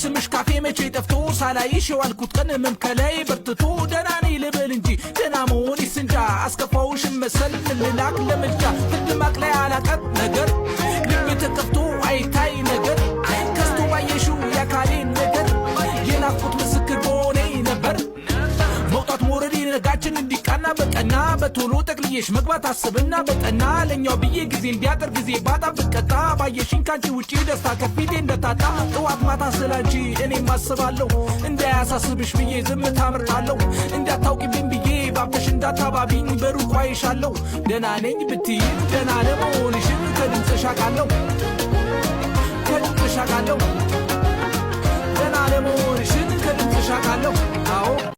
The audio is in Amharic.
ስምሽ ካፌ መቼ ጠፍቶ ሳላይሽ የዋልኩት ቀን ህመም ከላይ በርትቶ ደህና ነኝ ልበል እንጂ ደህና መሆኔስ እንጃ። አስከፋውሽም መሰል ምን ልላክ ለምልጃ? ፍርድ ማቅለያ አላቀር ነገር፣ ልብ ተከፍቶ አይታይ ነገር፣ ከስቶ ባየሽው የአካሌን ነገር የናፍቆት ምስክር በሆኔ ነበር። መውጣት መውረዴ ነጋችን እንዲቃና በቀና በቶሎ ጠቅልዬሽ መግባት አስብና በጠና ለኛው ብዬ ጊዜ እንዲያጠር ጊዜ ባጣ ብቀጣ ባየሽኝ ካንቺ ውጪ ደስታ ከፊቴ እንደታጣ። ጠዋት ማታ ስላንቺ እኔም አስባለሁ፣ እንዳያሳስብሽ ብዬ ዝምታ መርጣለሁ። እንዳታውቂብኝ ብዬ ባብተሽ እንዳታባቢኝ በሩቁ አይሻለሁ። ደህና ነኝ ብትይም ደህና ለመሆንሽን ከድምፅሽ አውቃለሁ፣ ከድምፅሽ አውቃለሁ። ደህና ለመሆንሽን ከድምፅሽ አውቃለሁ፣ አዎ።